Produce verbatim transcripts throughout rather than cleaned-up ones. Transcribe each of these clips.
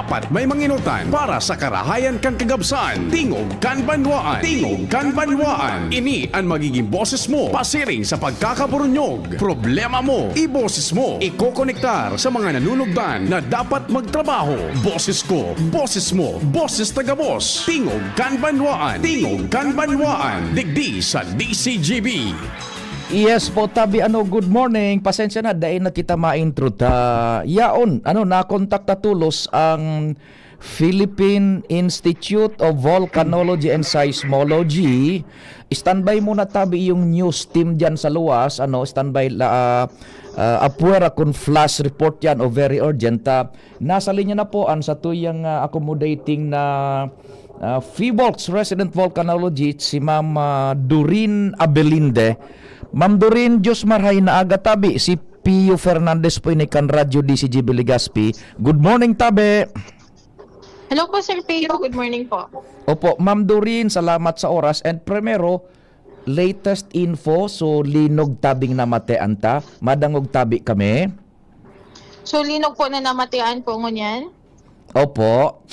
Dapat may manginutan para sa karahayan kan kagabsan. Tingog kan banwaan. Tingog kan banwaan. Ini an magiging boses mo pasiring sa pagkakaburunyog. Problema mo, iboses mo. Ikokonektar sa mga nanunugdan na dapat magtrabaho. Boses ko, boses mo, boses ta gabos. Tingog kan banwaan. Tingog kan banwaan. Digdi sa D C G B. Yes po, tabi, ano, good morning. Pasensya na, dai na kita ma-intro ta. Yaon, ano, nakontak ta tolos ang Philippine Institute of Volcanology and Seismology. Standby muna, tabi, yung news team diyan sa luwas, ano, standby la, ah, ah, apwera kun flash report yan o very urgent. Ah, nasa linya na po ang satuyang, ah, accommodating na, ah, PHIVOLCS resident volcanologist, si Ma'am, ah, Doreen Abelinde. Ma'am Doreen, Diyos marhay na aga, tabi. Si Pio Fernandez po ini kan Radyo D C G B Legazpi. Good morning, tabi. Hello po, Sir Pio. Good morning po. Opo, Ma'am Doreen, salamat sa oras. And primero, latest info, so linog tabing namatean ta. Madangog tabi kami. So, linog po na namatean po ngunyan? Opo.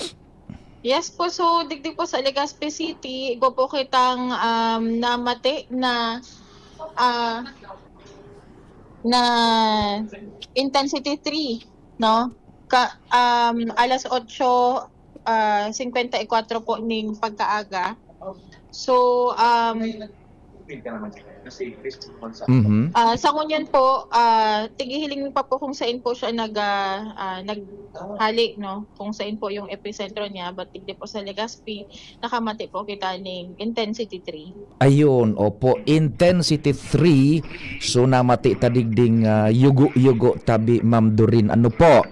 Yes po, so digdi po sa Legazpi City, igwa po kitang, um, namate na, ah, na intensity three, no? Ka, um, alas otso, ah, singkwenta y kwatro po ning pagkaaga. So, um, Mhm. Ah, sa ngunyan po, ah, tigihiling pa po kung sain po siya nag, ah, ah, naghali, no? Kung sain po yung episentro niya, but digdi po sa Legazpi, nakamate po kita ning intensity three. Ayun, opo, intensity three. So, namati ta digding, ah, yugo-yugo tabi, Ma'am Doreen. Ano po?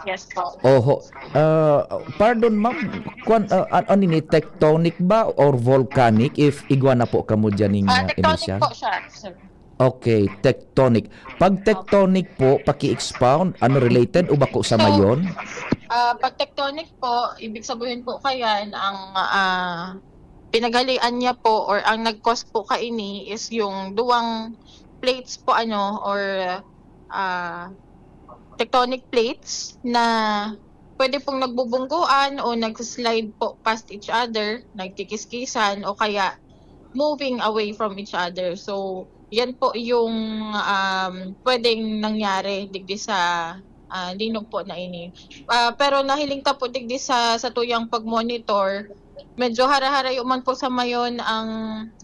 Yes po. Oho. Ah, pardon, ma'am. Kwan, ah, an-, ano ini, tectonic ba or volcanic? If igwa na po kamo dyan ning, Ah, ah, tectonic inisyal? po siya, sir. Okay, tectonic. Pag tectonic po, paki-expound, ano, related o bako sa So, mayon? Ah, pag tectonic po, ibig sabihin po kayan, ang, ah, pinaghalian niya po or ang nag-cause po kaini is yung duwang plates po, ano, or, ah, tectonic plates na pwede pong nagbubungguan o nag-slide po past each other, nagkikiskisan o kaya moving away from each other. So, yan po yung, um, pwedeng nangyari digdi sa, ah, linog po na ini. Ah, pero nahiling ta po digdi sa, sa tuyang pag-monitor, medyo hara-harayo man po sa mayon ang,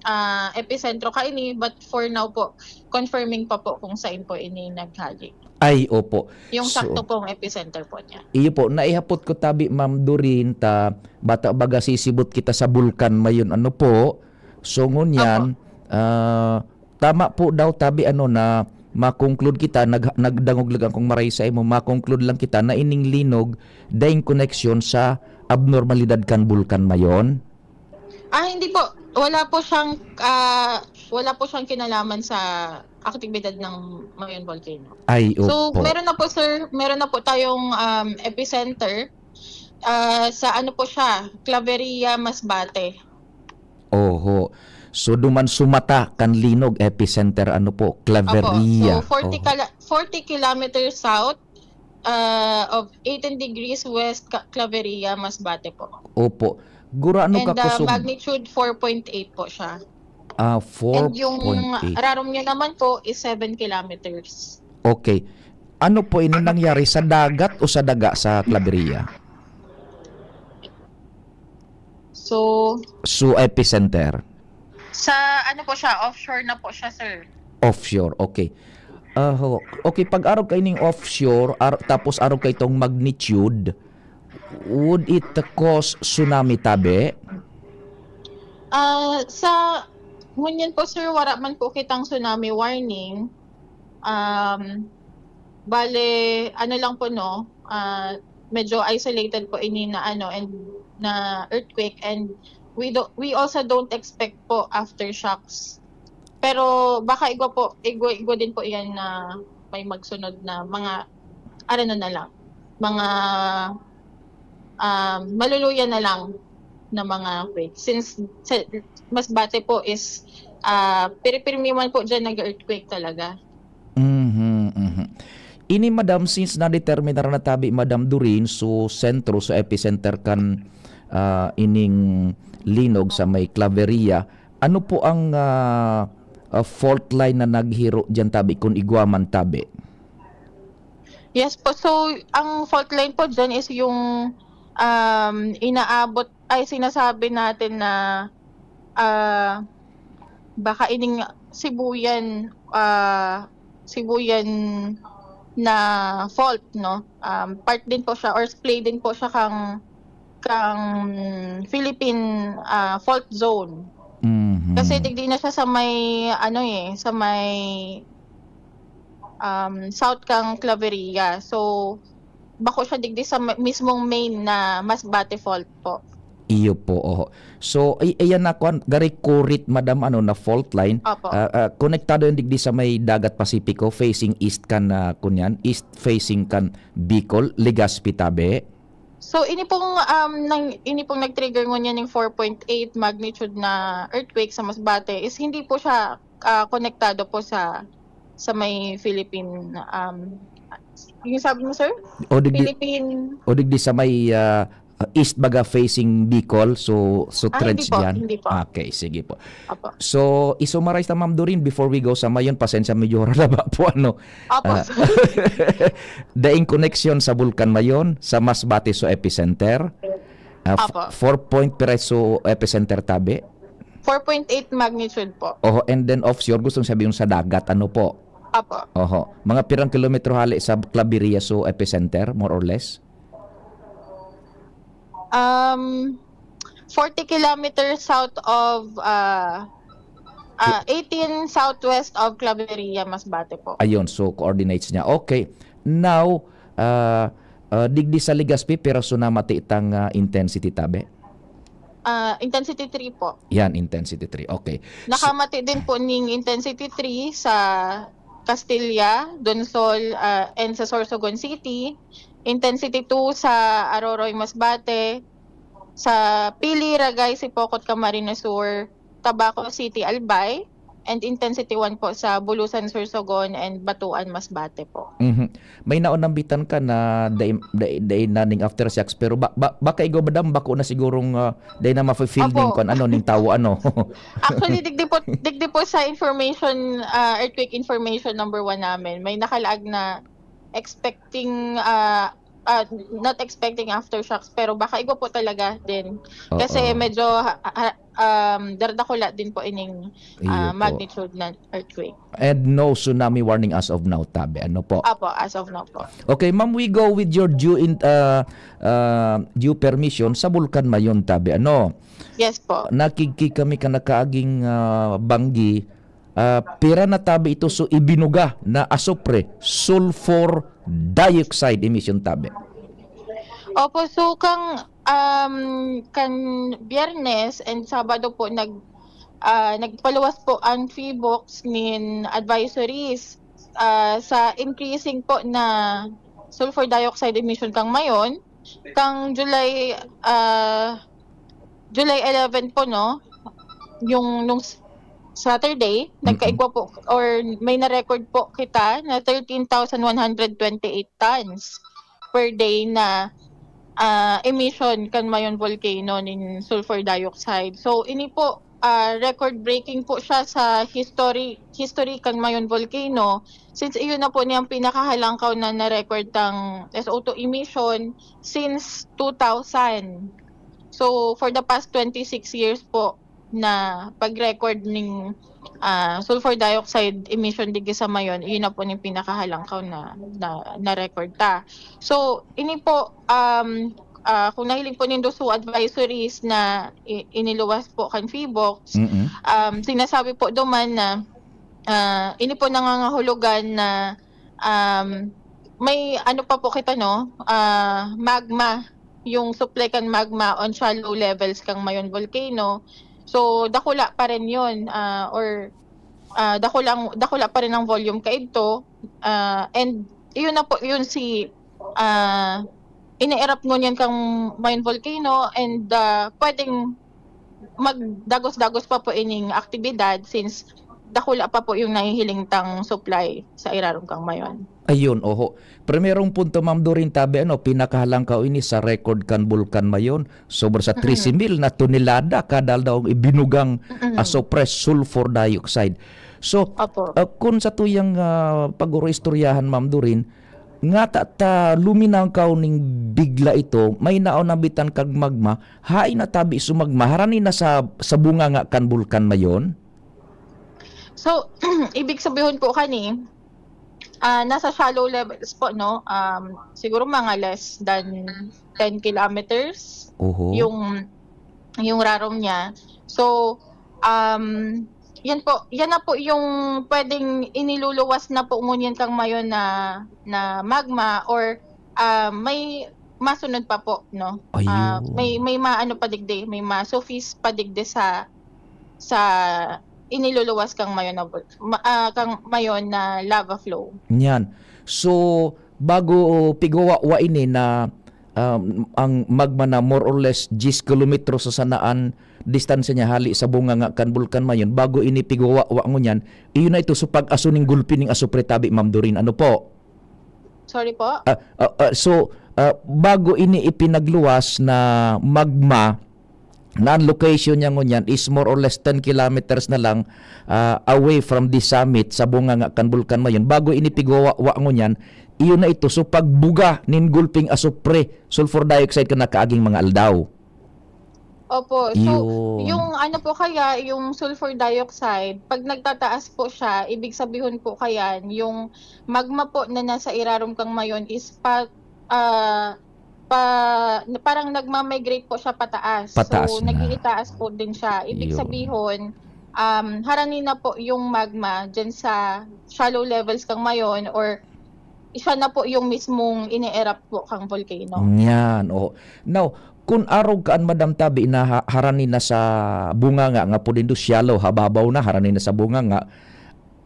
ah, episentro kaini, but for now po, confirming pa po kung sain po ini naghali. Ay, opo. Yung So, sakto pong epicenter po niya. Iyo po, naihapot ko tabi, Ma'am Doreen, ta bata baga sisibot kita sa bulkan mayon, ano po. So, ngunyan, Opo. ah, tama po daw tabi, ano, na ma-conclude kita, nag-, nagdangog lang akong maray sa imo, ma-conclude lang kita na ining linog, daing koneksyon sa abnormalidad kan bulkan mayon? Ah, hindi po. Wala po siyang, ah, wala po siyang kinalaman sa aktibidad ng Mayon Volcano. Ay, So, opo. meron na po, sir, meron na po tayong, um, epicenter. Ah, sa ano po siya, Claveria, Masbate. Oho. So, duman sumata kan linog, epicenter, ano po, Opo. Claveria. So, forty Oho. kala-, forty kilometers south, ah, of eighteen degrees west, Ca-, Claveria, Masbate po. Opo. Gurano And, ka ah, kusog? magnitude four point eight po siya. Ah, And yung four point eight. rarom niya naman po is seven kilometers. Okay. Ano po ini nangyari, sa dagat o sa daga sa Claveria? So, So, epicenter? sa ano po siya, offshore na po siya, sir. Offshore, okay. Ah, ho-, okay, pag arog kaining offshore, ar-, tapos arog kay tong magnitude, would it cause tsunami tabi? Ah, sa ngunyan po, sir, wala man po kitang tsunami warning. Um, bale, ano lang po, no, ah, medyo isolated po ini na ano, and na earthquake, and we do, we also don't expect po aftershocks. Pero baka igwa po, igwa, igwa din po yan na may magsunod na mga, ano na lang, mga, um, maluluya na lang na mga quake. Since sa, Masbate po is, ah, piripirmi man po dyan nag-earthquake talaga. Mhm, mhm. Ini, madam, since nadeterminar na tabi, Madam Doreen, so sentro, so epicenter kan, ah, ining linog sa may Claveria, ano po ang, ah, ah, fault line na naghiro diyan tabi, kun igwa man tabi? Yes po. So, ang fault line po diyan is yung, um, inaabot, ay, sinasabi natin na, ah, baka ining Sibuyan, ah, Sibuyan na fault, no? Um, part din po siya or splay din po siya kang, kang Philippine, ah, fault zone. Mhm. Kasi digdi na siya sa may, ano eh, sa may, um, south kang Claveria. So, bako siya digdi sa ma-, mismong main na Masbate Fault po. Iyo po, oho. So, ay, ayan na, kwan, gari kurit, madam, ano, na fault line. Opo. Ah, ah, konektado yan digdi sa may Dagat Pasipiko, facing east kan, ah, kunyan, east facing kan Bicol, Legazpi tabi. So, ini pong, um, nang, ini pong nag-trigger ngunyan yung four point eight magnitude na earthquake sa Masbate is hindi po siya, ah, konektado po sa, sa may Philippine, um, yung sabi mo, sir? O digdi, Philippine o digdi sa may, ah, east baga facing Bicol, so, so Ah, hindi trench po, diyan? Hindi po. Okay, sige po. Opo. So, i-summarize na, Ma'am Doreen, before we go sa Mayon, pasensya, medyo huralaba po, ano. Opo, Ah, sir. Daing koneksyon sa Bulkan Mayon, sa Masbate so epicenter. Ah, f-, Opo. Four point pira so epicenter tabi? Four point eight magnitude po. Oho, and then offshore, gustong sabihin sa dagat, ano po? Opo. Oho. Mga pirang kilometro hali sa Claveria so epicenter, more or less? Um, forty kilometers south of, ah, ah, eighteen southwest of Claveria, Masbate po. Ayun, so coordinates niya. Okay. Now, ah, ah, digdi sa Legazpi, pira so namati itang, ah, intensity tabi? Ah, intensity three po. Yan, intensity three. Okay. So Nakamati din po ning intensity three sa Castilla, Donsol, ah, and sa Sorsogon City. Intensity two sa Aroroy, Masbate, sa Pili, Ragay, Sipocot, Camarines Sur, Tabaco City, Albay, and intensity one po sa Bulusan, Sorsogon, and Batuan, Masbate po. Mhm. May naonambitan ka na dai, dai, dai na ning aftershocks, pero ba, ba, baka igwa, madam, bako na sigurong, ah, dai na mafe-feel ning Opo. kwan, ano, ning tawo, ano? Actually, digdi po, digdi po sa information, ah, earthquake information number one namin, may nakalaag na expecting, ah, ah, not expecting aftershocks, pero baka igwa po talaga din. Kasi Oo. medyo, ha, ha, um, dardakula din po ining, Iyo ah, po. magnitude ng earthquake. And no tsunami warning as of now, tabi. Ano po? Apo, as of now po. Okay, ma'am, we go with your due in, ah, ah, due permission sa Bulkan Mayon, tabi. Ano? Yes po. Nakigkig kami kan nakaaging, ah, banggi, ah, pira na tabi ito so ibinuga na asupre, sulfur dioxide emission tabi? Opo, so kang, um, kan Biyernes and Sabado po nag, ah, nagpaluwas po ang PHIVOLCS nin advisories, ah, sa increasing po na sulfur dioxide emission kang Mayon, kang July, ah, July eleven po, no, yung nung s-, Saturday, Mm-mm. nagkaigwa po or may na-record po kita na thirteen thousand one hundred twenty-eight tons per day na, ah, emission kan Mayon Volcano nin sulfur dioxide. So, ini po, ah, record-breaking po siya sa history, history kan Mayon Volcano, since iyon na po niyang pinakahalangkaw na na-record tang S O two emission since two thousand. So, for the past twenty-six years po na pag-record ning, ah, sulfur dioxide emission digdi sa Mayon, iyon na po ning pinakahalangkaw na, na, na-record ta. So, ini po, um, ah, kung nahiling po nindo so advisories na i-, iniluwas po kan PHIVOLCS, Mm-mm. um, sinasabi po duman na, ah, ini po nangangahulugan na, um, may ano pa po kita, no, ah, magma, yung supply kan magma on shallow levels kang Mayon Volcano. So, dakula pa rin yun, ah, or, ah, dakulang, dakula pa rin ang volume kaidto. Ah, and yun na po, yun si, ah, ina-erupt ngunyan kang Mayon Volcano and, ah, pwedeng magdagos-dagos pa po ining aktibidad since dakula pa po yung nahihiling tang supply sa irarom kang Mayon. Ayun, oho. Primerong punto, Ma'am Doreen, tabi ano, pinakahalangkaw ini sa record kan Bulkan Mayon. Sobra sa trese mil na tonelada kada aldaw ang ibinugang Mm-mm. ah, suppressed sulfur dioxide. So, Opo. ah, kun sa tuyang ah, pag-oroistoryahan, Ma'am Doreen, nga ta, ta luminangkaw ning bigla ito, may naon nabitan kag magma, hain na tabi so magma, harani na sa, sa bunganga kan Bulkan Mayon? So, ibig sabihin po kani, ah, nasa shallow levels po, no? Um, siguro mga less than ten kilometers Oho. yung yung rarom niya. So, um, yan po, yan na po yung pwedeng iniluluwas na po ngunyan kang Mayon na, na magma or ah, may masunod pa po, no? Ah, Ayun. may may maano pa digdi, may ma-surface pa digdi sa sa iniluluwas kang Mayon na bul- ma- ah, kang Mayon na lava flow. Yan. So, bago pigwawa ini na um, ang magma na more or less diyes kilometro sa sanaan distansya niya hali sa bunganga kan Bulkan Mayon, bago ini pigwawa ngunyan, iyon na ito so pag-aso ning gulpi ning asupre tabi, Ma'am Doreen. Ano po? Sorry po? Ah, ah, ah, so, ah, bago ini ipinagluwas na magma, na ang location niya ngunyan is more or less ten kilometers na lang ah, away from the summit sa bunganga kan Bulkan Mayon. Bago ini pigwawa ngunyan, iyon na ito. So, pagbuga nin gulping asupre, sulfur dioxide kan nakaaging mga aldaw. Opo. So, Yun. yung ano po kaya, yung sulfur dioxide, pag nagtataas po siya, ibig sabihin po kaya, yung magma po na nasa irarom kang Mayon is pa, ah, pa, parang nagmamigrate po siya pataas. Pataas So, na. nag-iitaas po din siya. Ibig Yun. Sabihin, um, harani na po yung magma dyan sa shallow levels kang Mayon or siya na po yung mismong ine-erupt po kang volcano. Yan, oo. Now, kung arog kaan, Madam Tabi, na ha- harani na sa bunganga nga pud indo shallow, hababaw na, harani na sa bunganga,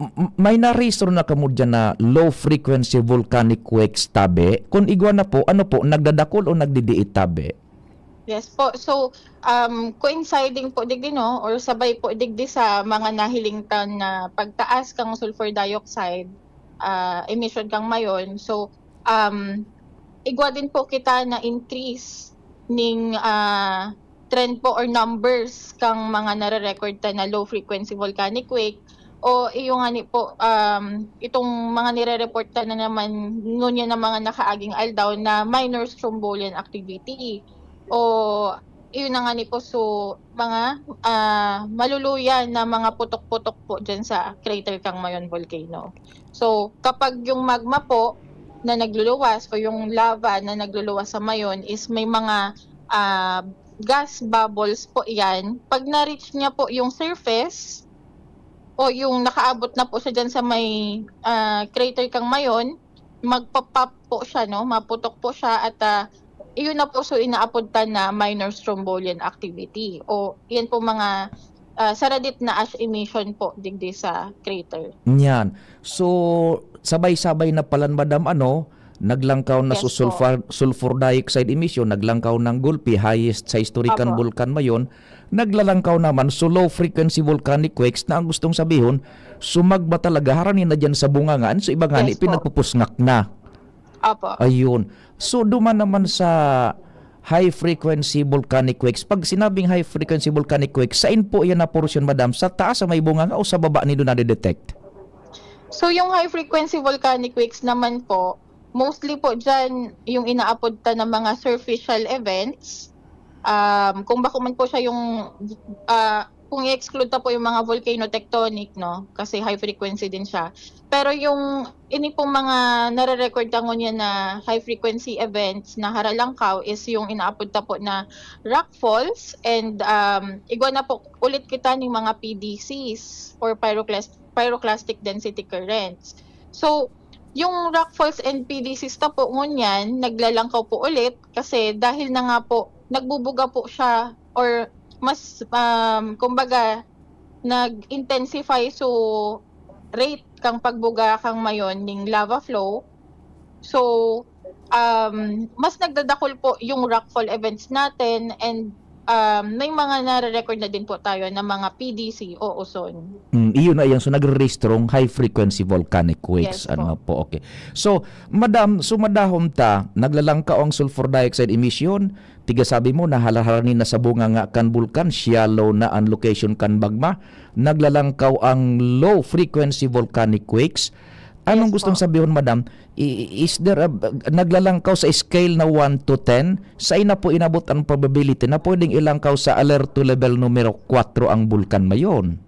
m- m- may na-register na kamo dyan na low frequency volcanic quakes, Tabi? Kung igwa na po, ano po, nagdadakol o nagdidiit, Tabi? Yes po. So, um, coinciding po digdi, no, or sabay po digdi sa mga nahilingtan na pagtaas kang sulfur dioxide ah, emission kang Mayon. So, um, igwa din po kita na increase ning ah, trend po or numbers kang mga nare-record ta na low frequency volcanic quake o iyo nga ni po um, itong mga nire-report ta na naman ngunyan na mga nakaaging aldaw na minor strombolian activity o iyo na nga ni po so mga ah, maluluya na mga putok-putok po dyan sa crater kang Mayon volcano. So kapag yung magma po na nagluluwas o yung lava na nagluluwas sa Mayon is may mga ah, gas bubbles po yan. Pag na-reach niya po yung surface o yung nakaabot na po siya dyan sa may ah, crater kang Mayon, magpa-pop po siya, no? Maputok po siya at ah, iyon na po so inaapod ta na minor strombolian activity. O yan po mga ah, saradit na ash emission po digdi sa crater. Yan. So, sabay-sabay na palan, Madam, ano, naglangkaw na Yes so po. sulfur, sulfur dioxide emission, naglangkaw ng gulpi, highest sa historikan Apo. Bulkan Mayon, naglalangkaw naman so low frequency volcanic quakes na ang gustong sabihon, sumagma talaga, harani na dyan sa bungangaan, so iba ngani, Yes po. pinagpupusngak na. Opo. Ayun. So, duman naman sa high frequency volcanic quakes. Pag sinabing high frequency volcanic quakes, saan po yan na portion, Madam? Sa taas, sa may bunganga o sa baba nindo nadidetect? So yung high frequency volcanic quakes naman po, mostly po dyan yung inaapod ta ng mga surficial events. Um, kung bako man po siya yung, ah, kung i-exclude ta po yung mga volcano tectonic, no? Kasi high frequency din siya. Pero yung ini pong mga nare-record ta ngunyan na high frequency events na haralangkaw is yung inaapod ta po na rockfalls and um, igwa na po ulit kita ng mga P D Cs or pyroclast pyroclastic density currents. So, yung rockfalls and P D Cs ta po ngunyan, naglalangkaw po ulit kasi dahil na nga po, nagbubuga po siya or mas, um, kumbaga, nag-intensify so rate kang pagbuga kang Mayon ning lava flow. So, um, mas nagdadakol po yung rockfall events natin and um, may mga nare-record na din po tayo na mga P D C o ozone. Mm, iyon na yan. So, nagre-registrong high frequency volcanic quakes. Yes Ano po. Po? Okay. So, madam, sumadahom ta, naglalangkaw ang sulfur dioxide emission, tiga sabi mo, nahalarani na sa bunga nga kan bulkan, shallow na ang location kan magma, naglalangkaw ang low frequency volcanic quakes. Anong Yes gustong po. Sabihon, madam? I- Is there a, naglalangkaw sa scale na one to ten? Sa ina po inabot ang probability na pwedeng ilangkaw sa alerto level numero kwatro ang bulkan mayon?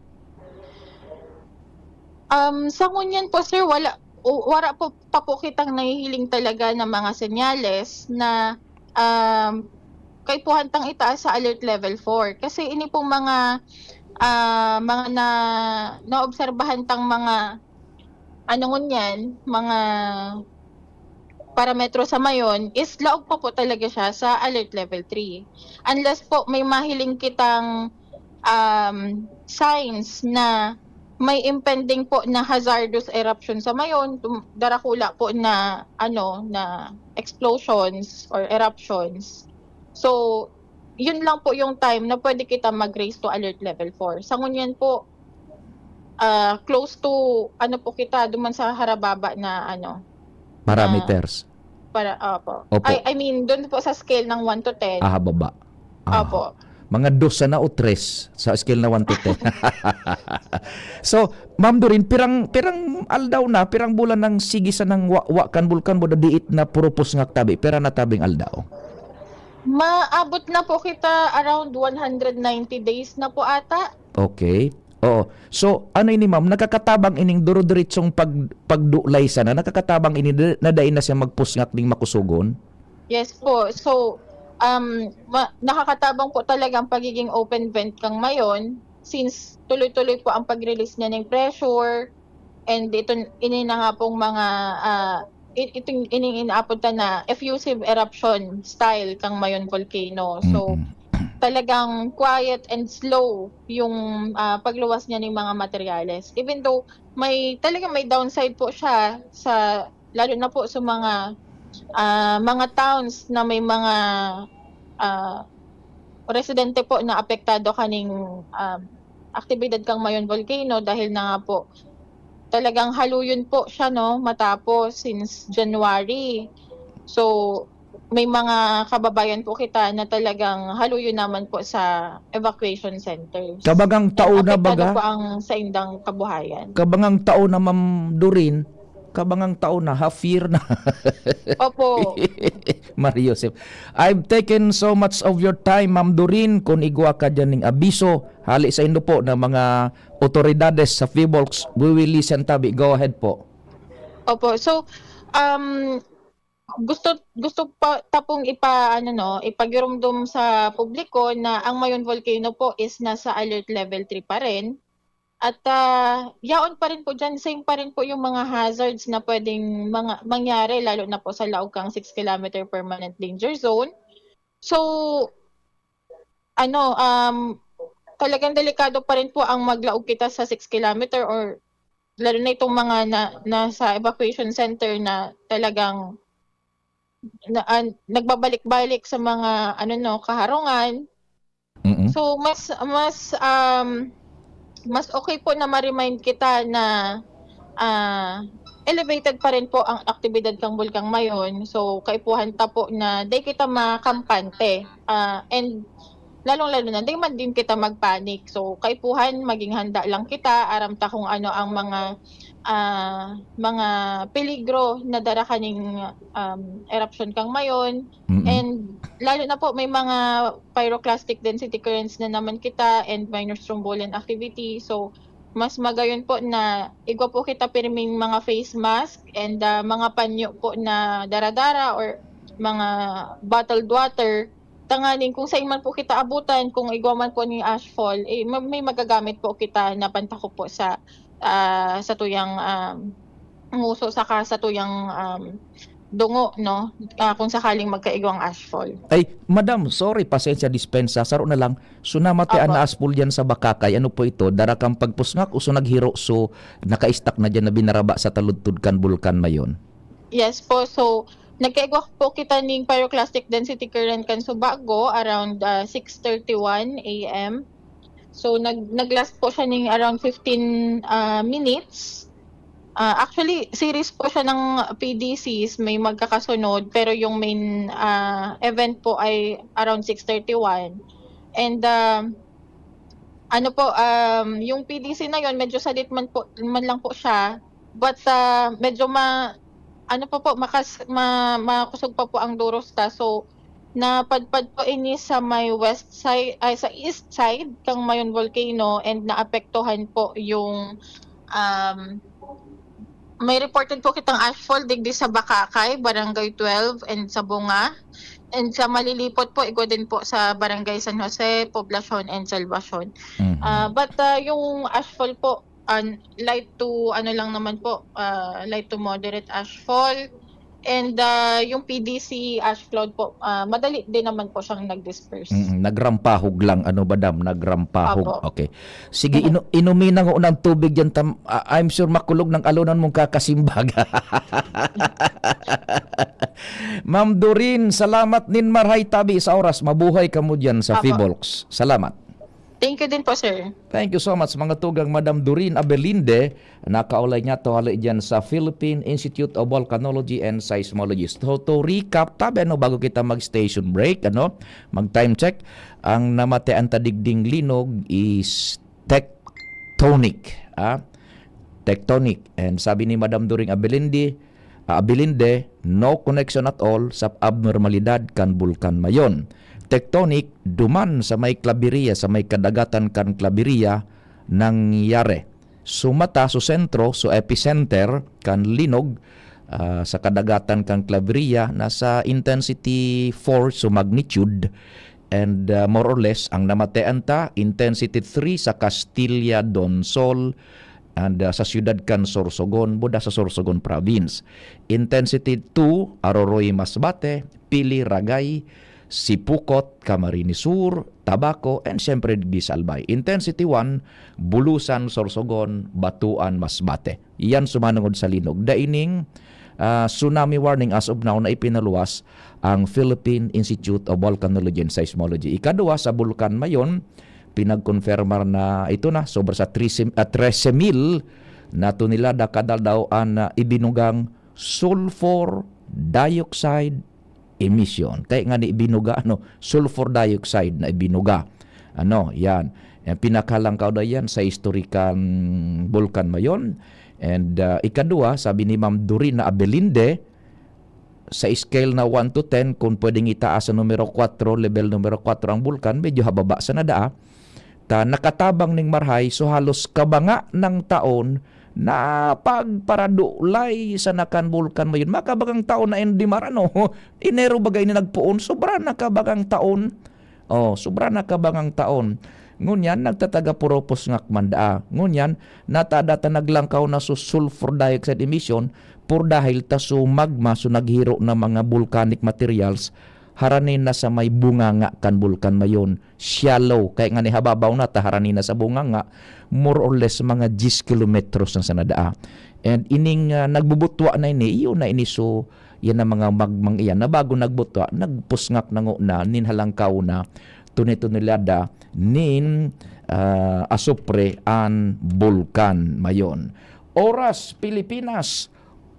Um, sa ngunyan po, sir, wala, o- wala po, pa po kitang nahihiling talaga na mga senyales na, um, kaipuhan tang itaas sa alert level four. Kasi ini pong mga, ah, mga na, naobserbahan tang mga, ano ngunyan, mga parametro sa mayon is laog pa po talaga siya sa alert level three. Unless po may mahiling kitang, um, signs na may impending po na hazardous eruption sa mayon, tum- darakula po na, ano, na explosions or eruptions. So, yun lang po yung time na pwede kita mag-raise to alert level four. Sa ngunyan po, ah, close to, ano po kita, duman sa harababa na, ano, Parameters. Para, opo. Opo. I, I mean, doon po sa scale ng one to ten. Ah, baba. Ah. Opo. Mga dos sana o tres sa scale na one to ten. So, Ma'am Doreen, pirang, pirang aldaw na, pirang bulan nang sige sanang wa, wa kan bulkan mo, dadiit na puro pusngak tabi. Pira na tabing aldaw? Maabot na po kita around one hundred ninety days na po ata. Okay. Oo. So, ano ini, ma'am? Nakakatabang ining duro-diretsong pag, pagdulay sana? Nakakatabang ini na, na dai na siya magpusngak ning makusugon? Yes po. So, um, ma- nakakatabang po talaga ang pagiging open vent kang mayon since tuloy-tuloy po ang pag-release niya ng pressure and ito, ini na nga pong mga, ah, i- itong ining inaapod ta na effusive eruption style kang mayon volcano. So, Mm-mm. Talagang quiet and slow yung, ah, pagluwas niya ng mga materyales. Even though may, talagang may downside po siya sa, lalo na po sa mga, ah, mga towns na may mga, ah, residente po na apektado kaning, um, aktibidad kang Mayon Volcano dahil na nga po talagang haluyon po siya, no, matapos since January. So, may mga kababayan po kita na talagang haluyon naman po sa evacuation centers. Kabagang tao na Apektado baga? po ang saindang kabuhayan. Kabangang tao na, Ma'am Doreen, kabangang tao na, half year na. Opo. Mario Joseph. I've taken so much of your time, Ma'am Doreen. Kung igwa ka dyan ning abiso, hali sa indo po na mga otoridades sa PHIVOLCS, we will listen tabi. Go ahead po. Opo. So, um, gusto gusto pa tapong ipa ano, no, ipagirumdom sa publiko na ang Mayon Volcano po is nasa alert level three pa rin. At, ah, yaon pa rin po diyan, same pa rin po yung mga hazards na pwedeng mga mangyari, lalo na po sa laog kang six kilometer permanent danger zone. So, ano, um, talagang delikado pa rin po ang maglaog kita sa six kilometer or lalo na itong mga na, nasa evacuation center na talagang na, ah, nagbabalik-balik sa mga ano, no, kaharungan. Mm-mm. So mas mas um, mas okay po na ma-remind kita na, ah, elevated pa rin po ang aktibidad kang Bulkang Mayon. So kaipuhan ta po na di kita makampante. Ah, and lalong-lalo na di man din kita magpanic. So kaipuhan, maging handa lang kita, aram ta kung ano ang mga, ah, mga peligro na dara kaning, um, eruption kang Mayon. Mm-mm. And lalo na po may mga pyroclastic density currents na naman kita and minor strombolian activity. So mas magayon po na igwa po kita pirming mga face mask and, ah, mga panyo po na dara-dara or mga bottled water. Tanganing kung saan man po kita abutan, kung igwa man po ni ashfall, eh, ma- may magagamit po kita na pantakop po sa, ah, sa tuyang, um, nguso saka sa tuyang, um, dungo, no? Ah, kung sakaling magkaigwang ashfall. Ay, madam, sorry, pasensya, dispensa. Saro na lang. So, namati Apo. An ashfall yan sa Bakakay. Ano po ito? Dara kang pagpusngak o so naghiro, so naka-stuck na dyan na binaraba sa taludtod kan Bulkan Mayon? Yes po. So, Nagkaigwa po kita ning pyroclastic density current kan Subago around, ah, six thirty-one A M. So, nag-, nag-last po siya ning around fifteen, ah, minutes. Ah, actually, series po siya ng P D Cs, may magkakasunod, pero yung main, ah, event po ay around six thirty-one. And, ah, ano po, um, yung P D C na yon, medyo salit man po, man lang po siya, but, ah, medyo ma-, ano pa po, makas-, ma-, makusog pa po ang duros ta. So, napadpad po ini sa may west side, ay, sa east side kang Mayon Volcano, and naapektuhan po yung, um, may reported po kitang ashfall digdi sa Bacacay, Barangay twelve, and sa Bunga. And sa Malilipot po, igwa din po sa Barangay San Jose, Poblacion, and Salvacion. Mhm. Ah, but, ah, yung ashfall po, ah, light to, ano lang naman po, ah, light to moderate ashfall. And, ah, yung P D C ash cloud po, ah, madali din naman po siyang nag-disperse. Mm, nagrampahog lang, ano ba, Dam? Nagrampahog. Apo. Okay. Sige, inu- inumin na ng tubig yan. Tam- ah, I'm sure makulog ng alunan mong kakasimbag. Ma'am Doreen, salamat nin marhay tabi sa oras. Mabuhay kamo dyan sa Apo. Fivolcs. Salamat. Thank you din po, sir. Thank you so much, mga tugang Madam Doreen Abelinde. Nakaulay niya to hali dyan sa Philippine Institute of Volcanology and Seismology. So, to recap, tabi, ano, bago kita mag-station break, ano, mag-time check, ang namatean ta digding linog is tectonic. Ah? Tectonic. And sabi ni Madam Doreen Abelinde, ah, Abelinde, no connection at all sa abnormalidad kan Bulkan Mayon. Tectonic, duman sa may Claveria, sa may kadagatan kan Claveria, nangyari. Su mata, su sentro, su epicenter kan linog, ah, sa kadagatan kan Claveria, nasa intensity four su magnitude, and, ah, more or less, ang namatean ta, intensity three sa Castilla, Donsol, and, ah, sa siyudad kan Sorsogon, buda sa Sorsogon Province. Intensity two, Aroroy, Masbate, Pili, Ragay, Sipocot, Camarines Sur, Tabaco, and siyempre digdi sa Albay. Intensity one, Bulusan, Sorsogon, Batuan, Masbate. Yan su manongod sa linog. Dai ning, ah, tsunami warning as of now na ipinaluwas ang Philippine Institute of Volcanology and Seismology. Ikaduwa, sa Bulkan Mayon, pinagkonfirmar na ito na, sobra sa trese, ah, trese mil na tonelada kada aldaw an, ah, ibinugang sulfur dioxide emission. Kaya nga ni ibinuga, ano, sulfur dioxide na ibinuga. Ano, yan. Ang pinakalangkaw na yan sa historikal Bulkan Mayon. And, ah, ikaduwa, sabi ni Ma'am Dorina Abelinde, sa scale na one to ten, kung pwedeng itaas sa numero kwatro, level numero kwatro ang bulkan, medyo hababa sa nadaa. Ta nakatabang ning marhay, so halos kabanga ng taon na pagparadulay sa nakan Bulkan Mayon. Makabagang taon na Indimar, ano? Enero bagay ni nagpoon, sobra na kabagang taon. Oh, sobra na kabagang taon. Ngunyan, nagtataga puropos ngak man daa. Ngunyan, natada ta naglangkaw na su sulfur dioxide emission por dahil ta su magma, su naghiro na mga volcanic materials, harani na sa may bunganga kan Bulkan Mayon, shallow. Kaya nga ni hababaw na ta harani na sa bunganga, more or less mga diyes kilometros na sa nadaa. And ining, ah, nagbubutwa na ini, iyo na ini su, yan ang mga magmang iyan na bago nagbutwa, nagpusngak na nguna, nin halangkaw na, tuni-tunilada, nin, ah, asupre an Bulkan Mayon. Oras, Pilipinas,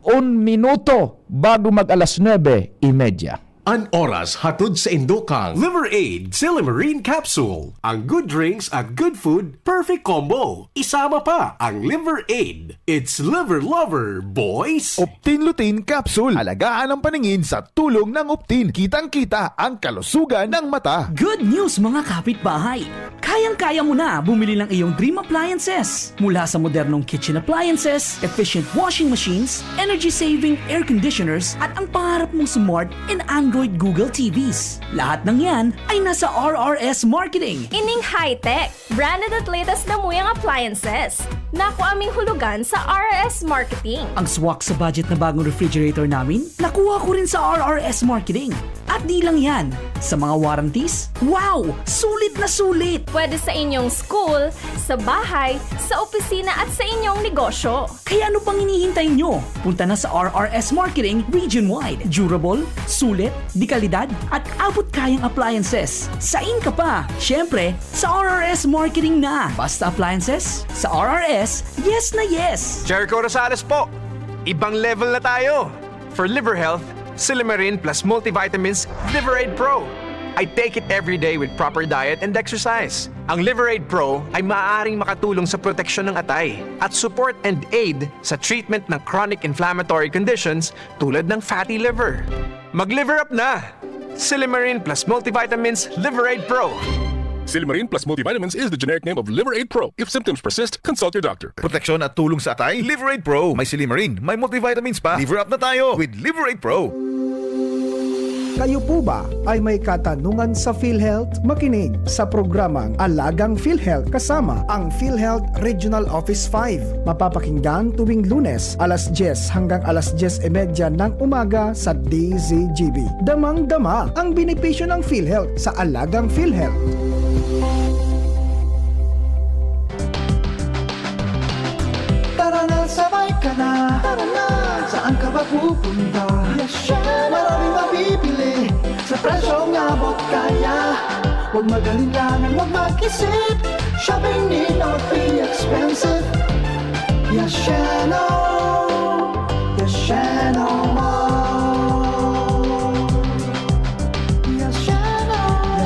un minuto bago mag alas nuebe y media. An oras hatod sa indo kan Liver Aid Silimarin Capsule. Ang good drinks at good food, perfect combo. Isama pa ang Liver Aid. It's Liver Lover, boys! Optin Lutein Capsule. Alagaan ang paningin sa tulong ng Optin. Kitang-kita ang kalusugan ng mata. Good news, mga kapitbahay! Kayang-kaya mo na bumili ng iyong dream appliances. Mula sa modernong kitchen appliances, efficient washing machines, energy-saving air conditioners, at ang pangarap mong smart and Android Google T Vs. Lahat ng yan ay nasa R R S Marketing. Ining high-tech, branded at latest na muyang appliances. Nakuha ming hulugan sa R R S Marketing. Ang swak sa budget na bagong refrigerator namin, nakuha ko rin sa R R S Marketing. At di lang yan, sa mga warranties, wow! Sulit na sulit! Pwede sa inyong school, sa bahay, sa opisina at sa inyong negosyo. Kaya ano pang hinihintay nyo? Punta na sa R R S Marketing region-wide. Durable, sulit, dekalidad, at abot kayang appliances. Sain ka pa? Siyempre, sa R R S Marketing na. Basta appliances, sa R R S, yes na yes! Jericho Rosales po! Ibang level na tayo! For liver health, Silimarin plus multivitamins Liver Aid Pro. I take it every day with proper diet and exercise. Ang Liver Aid Pro ay maaaring makatulong sa proteksyon ng atay at support and aid sa treatment ng chronic inflammatory conditions tulad ng fatty liver. Mag-liver up na! Silimarin plus multivitamins Liver Aid Pro. Silimarin plus multivitamins is the generic name of Liver Aid Pro. If symptoms persist, consult your doctor. Proteksyon at tulong sa atay, Liver Aid Pro. May silimarin, may multivitamins pa. Liver up na tayo with Liver Aid Pro. Kayo po ba ay may katanungan sa PhilHealth? Makinig sa programang Alagang PhilHealth kasama ang PhilHealth Regional Office five. Mapapakinggan tuwing Lunes, alas dyes hanggang alas dyes y media ng umaga sa D Z G B. Damang-dama ang benepisyo ng PhilHealth sa Alagang PhilHealth. Tara na, sabay ka na. Tara na. Saan ka ba pupunta? Yes, syempre. Maraming mabibili sa presyong abot kaya. Huwag mag-alinlangan, huwag mag-isip. Shopping need not be expensive. Yes, Mall. Yes, Mall. Yes, Mall.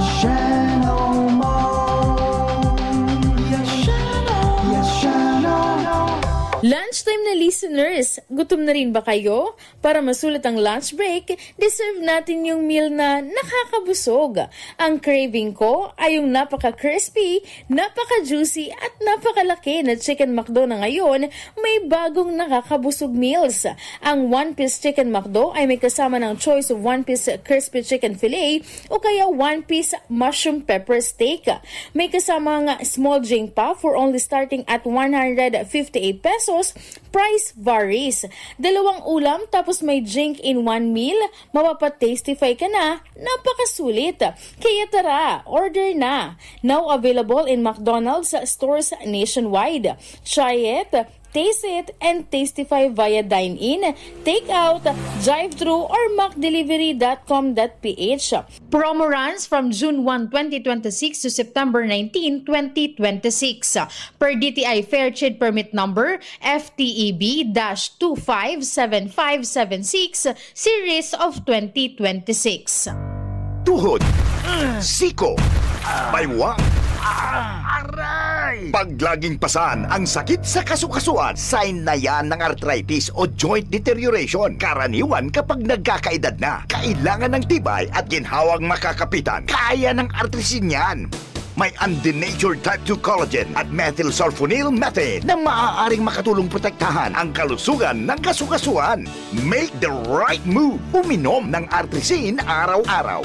Yes, Mall. Lunchtime na listeners, gutom na rin ba kayo? Para masulit ang lunch break, deserve natin yung meal na nakakabusog. Ang craving ko ay yung napaka-crispy, napaka-juicy at napakalaki na Chicken McDo na ngayon may bagong nakakabusog meals. Ang one-piece Chicken McDo ay may kasama ng choice of one-piece crispy chicken fillet o kaya one-piece mushroom pepper steak. May kasamang small drink pa for only starting at one hundred fifty-eight pesos. Price varies. Dalawang ulam tapos may drink in one meal, mapapa-tastify ka na. Napakasulit. Kaya tara, order na. Now available in McDonald's stores nationwide. Try it, taste it, and tastify via dine-in, take-out, drive-thru, or mac delivery dot com dot p h. Promo runs from June one, twenty twenty-six to September nineteen, twenty twenty-six. Per D T I Fair Trade Permit Number F T E B dash two five seven five seven six, Series of twenty twenty-six. Tuhod, siko, baywang, aray! Pag laging pasan ang sakit sa kasukasuan, sign na yan ng arthritis o joint deterioration. Karaniwan kapag nagkakaedad na, kailangan ng tibay at ginhawang makakapitan. Kaya ng Artrisin yan. May undenatured type two collagen at methylsulfonyl methane na maaaring makatulong protektahan ang kalusugan ng kasukasuan. Make the right move. Uminom ng Artrisin araw-araw.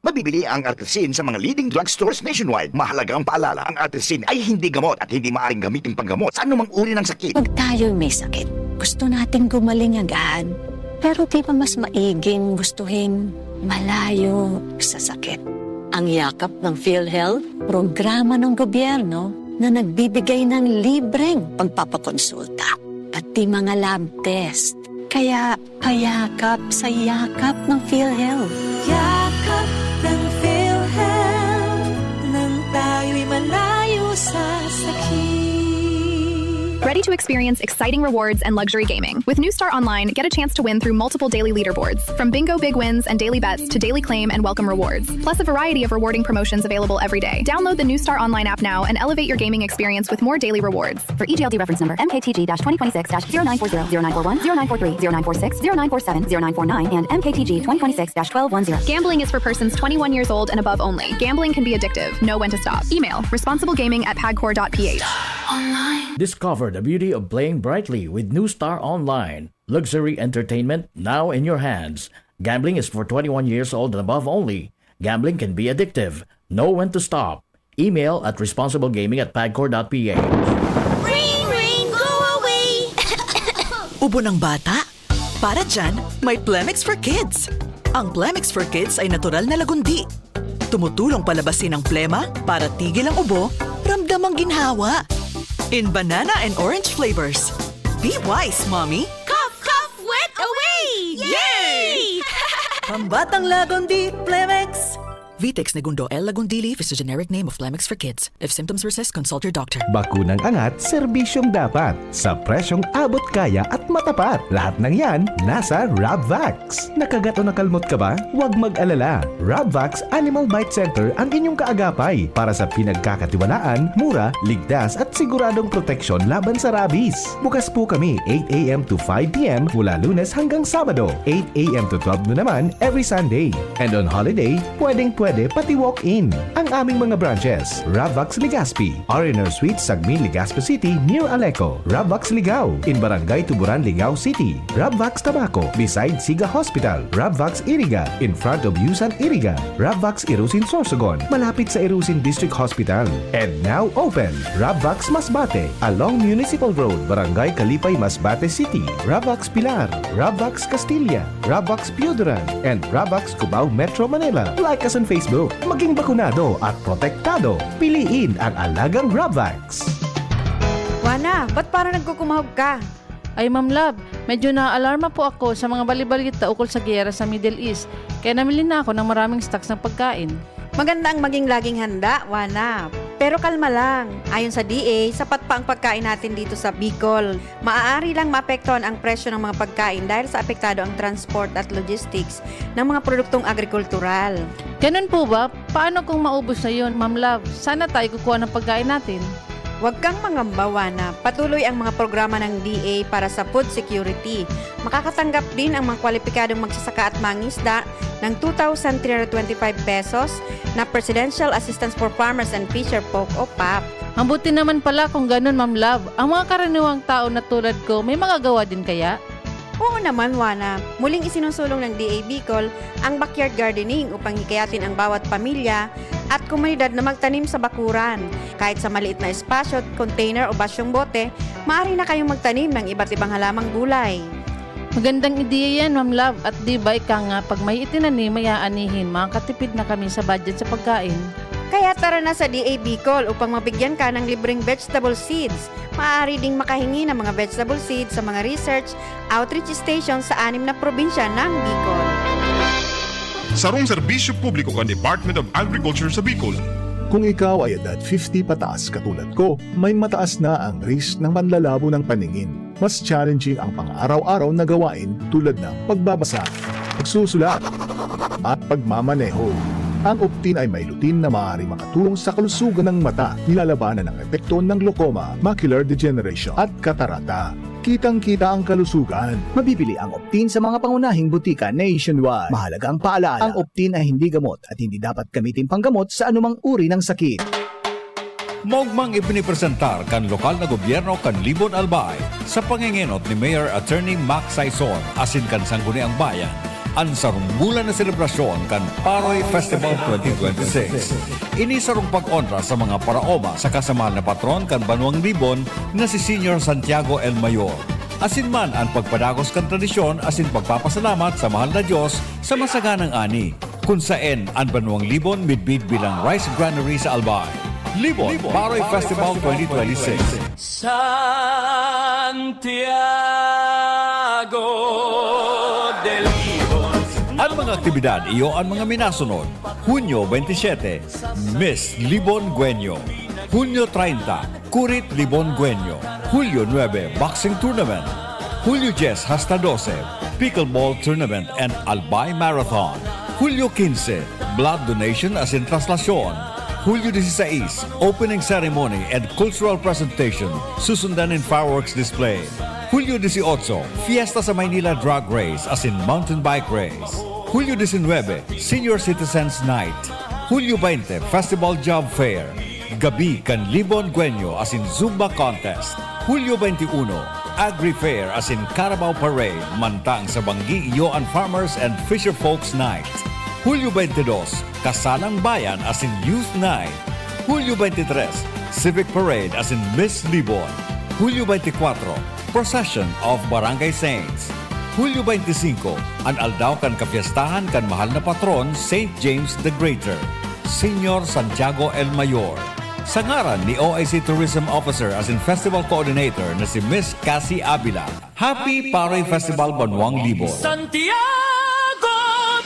Mabibili ang Artrisin sa mga leading drugstores nationwide. Mahalagang paalala, ang Artrisin ay hindi gamot at hindi maaaring gamitin panggamot sa anumang uri ng sakit. Pag tayo'y may sakit, gusto nating gumaling agad. Pero di ba mas maiging gustuhin malayo sa sakit? Ang yakap ng PhilHealth, programa ng gobyerno na nagbibigay ng libreng pagpapakonsulta, pati mga lab test. Kaya payakap sa yakap ng PhilHealth. Yakap ng PhilHealth, nang tayo'y malayo sa sakit. Ready to experience exciting rewards and luxury gaming? With New Star Online, get a chance to win through multiple daily leaderboards, from bingo big wins and daily bets to daily claim and welcome rewards, plus a variety of rewarding promotions available every day. Download the New Star Online app now and elevate your gaming experience with more daily rewards. For E G L D reference number M K T G twenty twenty-six dash zero nine four zero, zero nine four one, zero nine four three, zero nine four six, zero nine four seven, zero nine four nine, and M K T G twenty twenty-six dash twelve one zero. Gambling is for persons twenty-one years old and above only. Gambling can be addictive. Know when to stop. Email responsiblegaming at pagcor dot p h. Discover the beauty of playing brightly with New Star Online. Luxury entertainment now in your hands. Gambling is for twenty-one years old and above only. Gambling can be addictive. Know when to stop. Email at responsiblegaming at pagcor dot p h. Ring, ring, go away! Ubo ng bata? Para dyan, may Plemex for Kids. Ang Plemex for Kids ay natural na lagundi. Tumutulong palabasin ang plema para tigil ang ubo, ramdam ang ginhawa. In banana and orange flavors. Be wise, mommy! Cough, cough, wet away! Yay! Pambatang Lagundi, Plemex! Vitex Negundo L. Lagundili is the generic name of Plemex for Kids. If symptoms persist, consult your doctor. Bakunang angat, serbisyong dapat, sa presyong abot kaya at matapat. Lahat ng yan, nasa Rabvax. Nakagat o nakalmot ka ba? Huwag mag-alala. Rabvax Animal Bite Center ang inyong kaagapay para sa pinagkakatiwalaan, mura, ligtas at siguradong proteksyon laban sa rabies. Bukas po kami eight a m to five p m mula Lunes hanggang Sabado, eight a m to twelve noon naman every Sunday. And on holiday, pwedeng-pwede pati walk-in. Ang aming mga branches, Rabvax Legazpi, R and R Suite, Sagmin, Legazpi City, near Aleco, Rabvax Ligao, in Barangay Tuburan, Ligao City, Rabvax Tabaco, beside Siga Hospital, Rabvax Iriga, in front of Yusan Iriga, Rabvax Irusin Sorsogon, malapit sa Irusin District Hospital. And now open, Rabvax Masbate, along Municipal Road, Barangay Kalipay, Masbate City, Rabvax Pilar, Rabvax Castilla, Rabvax Pioduran, and Rabvax Cubao, Metro Manila. Like us on Facebook. Maging bakunado at protektado. Piliin ang alagang Rabvax. Juana, ba't parang nagkukumahog ka? Ay, Ma'am Love, medyo naaalarma po ako sa mga bali-balita ukol sa giyera sa Middle East, kaya namili na ako ng maraming stocks ng pagkain. Maganda ang maging laging handa, Juana. Pero kalma lang. Ayon sa D A, sapat pa ang pagkain natin dito sa Bicol. Maaari lang maapektuhan ang presyo ng mga pagkain dahil sa apektado ang transport at logistics ng mga produktong agrikultural. Ganun po ba? Paano kung maubos na yun, Ma'am Love? Saan na tayo kukuha ng pagkain natin? Huwag kang mangamba, Juana. Patuloy ang mga programa ng D A para sa food security. Makakatanggap din ang mga kwalipikadong magsasaka at mangisda ng two thousand three hundred twenty-five pesos na Presidential Assistance for Farmers and Fisher Folk o pap. Mabuti naman pala kung ganun, Ma'am Love. Ang mga karaniwang tao na tulad ko, may magagawa din kaya? Oo naman, Juana. Muling isinusulong ng D A Bicol ang backyard gardening upang hikayatin ang bawat pamilya at komunidad na magtanim sa bakuran. Kahit sa maliit na espasyo, container o basyong bote, maaari na kayong magtanim ng iba't ibang halamang gulay. Magandang ideya yan, Ma'am Love. At di ba ika nga, pag may itinanim, may aanihin, makakatipid na kami sa budget sa pagkain. Kaya tara na sa D A Bicol upang mabigyan ka ng libreng vegetable seeds. Maaari ding makahingi ng mga vegetable seeds sa mga research outreach station sa anim na probinsya ng Bicol. Sarong serbisyo publiko kan Department of Agriculture sa Bicol. Kung ikaw ay edad fifty pataas katulad ko, may mataas na ang risk ng panlalabo ng paningin. Mas challenging ang pang-araw-araw na gawain tulad ng pagbabasa, pagsusulat, at pagmamaneho. Ang Optin ay may lutein na maaaring makatulong sa kalusugan ng mata, nilalabanan ang epekto ng glaucoma, macular degeneration, at katarata. Kitang-kita ang kalusugan. Mabibili ang Optin sa mga pangunahing butika nationwide. Mahalagang paalala, ang Optin ay hindi gamot at hindi dapat gamitin panggamot sa anumang uri ng sakit. Maogmang ipinipresentar kan lokal na gobyerno kan Libon, Albay, sa pangengenot ni Mayor Attorney Mac Saison asin kan Sangguniang Bayan, an sarong bulan na selebrasyon kan Paroy Festival twenty twenty-six. Ini sarong pag-onra sa mga paraoma saka sa mahal na patron kan banwang Libon na si Señor Santiago el Mayor. Asin man an pagpadagos kan tradisyon asin pagpapasalamat sa mahal na Dios sa masaganang ani, kun saen an banwang Libon midbid bilang rice granary sa Albay. Libon, Libon Paroy Paroy Festival Festival twenty twenty-six. Santiago de Libon. An mga aktibidad iyo an mga minasunod: Hunyo twenty-seven, Miss Libon Guenyo. Hunyo treinta, Kurit Libon Guenyo. Hulyo nuebe, Boxing Tournament. Hulyo dyes hasta dose, Pickleball Tournament and Albay Marathon. Hulyo quince, Blood Donation asin Traslasyon. Hulyo dieciséis, Opening Ceremony and Cultural Presentation, susundan nin fireworks display. Hulyo dieciocho, Fiesta sa Maynila Drag Race asin Mountain Bike Race. Hulyo diecinuebe, Senior Citizens Night. Hulyo veinte, Festival Job Fair. Gabi kan Libon Guenyo asin Zumba Contest. Hulyo veintiuno, Agri Fair asin Carabao Parade, mantang sa Banggi iyo an Farmers and Fisher Folks Night. Hulyo veintidós, Kasalang Bayan asin Youth Night. Hulyo veintitrés, Civic Parade asin Miss Libon. Hulyo veintikwatro, Procession of Barangay Saints. Hulyo twenty-five, an aldaw kan kapyestahan kan mahal na patron, Saint James the Greater, Señor Santiago el Mayor. Sa ngaran ni O I C Tourism Officer asin Festival Coordinator na si Miss Cassie Avila, Happy Paroy Festival Banwang Libon! Santiago